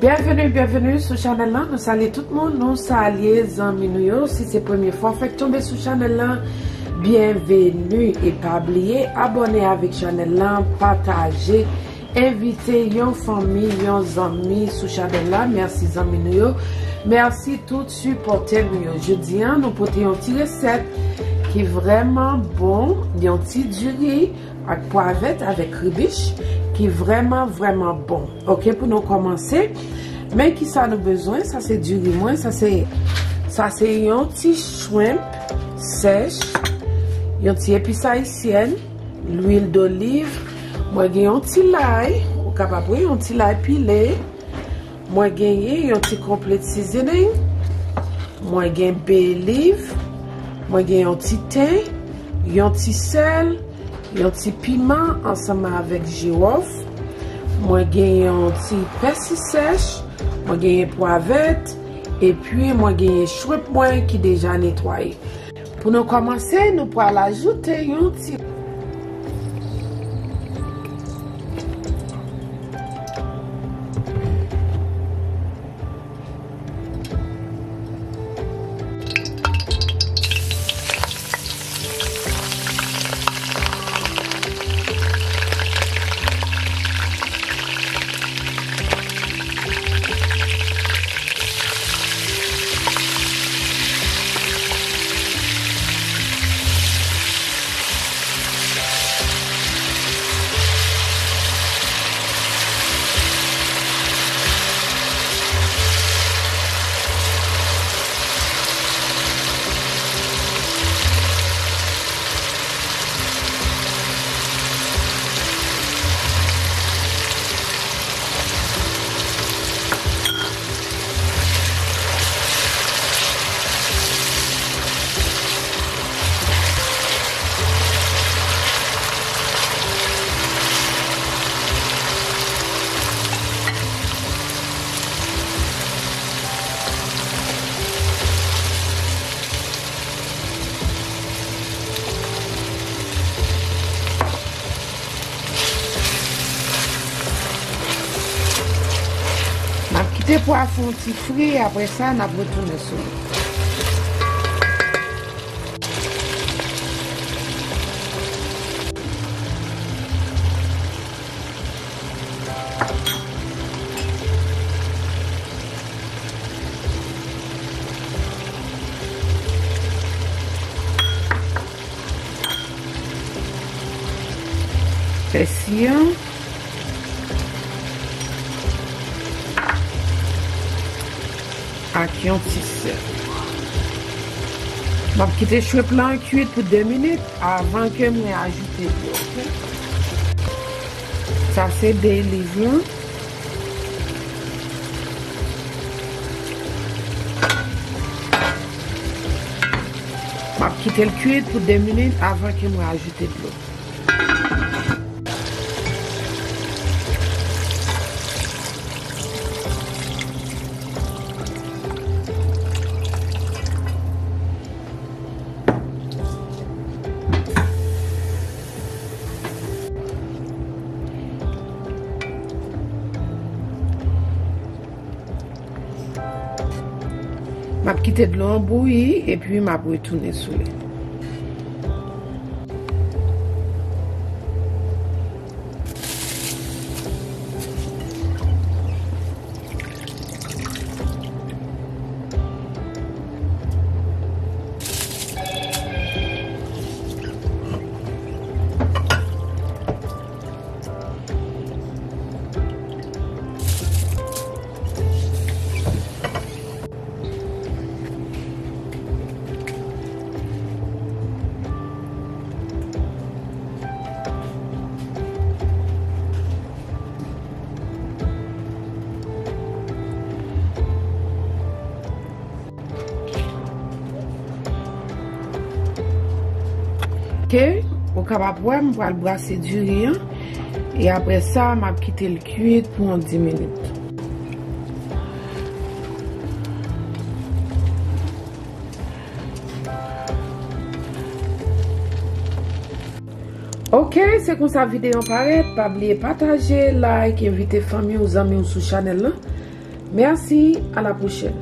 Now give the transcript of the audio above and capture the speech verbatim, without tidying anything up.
Byenveni, byenveni sou chanèl lan. Nou salye tout moun, nou salye zanmi nou yo. Si se premye fwa w fèk tonbe sou chanèl lan, byenveni. E pa bliye abòne avèk chanèl lan, pataje, envite yon fanmi, yon zanmi sou chanèl la. Mèsi zanmi nou yo. Mèsi tout sipòtè nou yo. Jodi a, nou pote yon ti resèt ki vrèman bon, yon ti diri ak pwa vèt avèk kribich ki vrèman, vrèman bon. Oke, pou nou kòmanse, men ki sa nou bezwen? Sa se diri mwen, sa se, sa se yon ti shrimp sèch, yon ti epis ayisyèn, lwil doliv, mwen gen yon ti lay, ou kapab wi, yon ti lay pile, mwen genyen yon ti complete seasoning, mwen gen bay leaf, mwen gen yon ti ten, yon ti sèl, yon ti piman ansanm avèk jiwòf, mwen gen yon ti pèsi sèch, mwen genyen pwa vèt, epi mwen genyen shrimp mwen ki deja netwaye. Pou nou kòmanse, nou pral ajoute yon ti N ap kite pwa fè yon ti fri, apre sa, n ap retounen sou li. Pèsi an. Ak yon ti sèl. M ap kite shrimp lan kwit pou de minit avan ke mwen ajoute dlo, oke? Sa se bay leaf lan. M ap kite l kwit pou de minit avan ke mwen ajoute dlo. M ap kite dlo an bouyi, epi m ap retounen sou li. Oke, ou kapab wè m pral brase diri an. E apre sa, m ap kite l kwit pou yon dis minit. Oke, se konsa videyo an parèt. Pa bliye pataje, like, envite fanmi w, zanmi w sou chanèl lan. Merci, à la prochaine.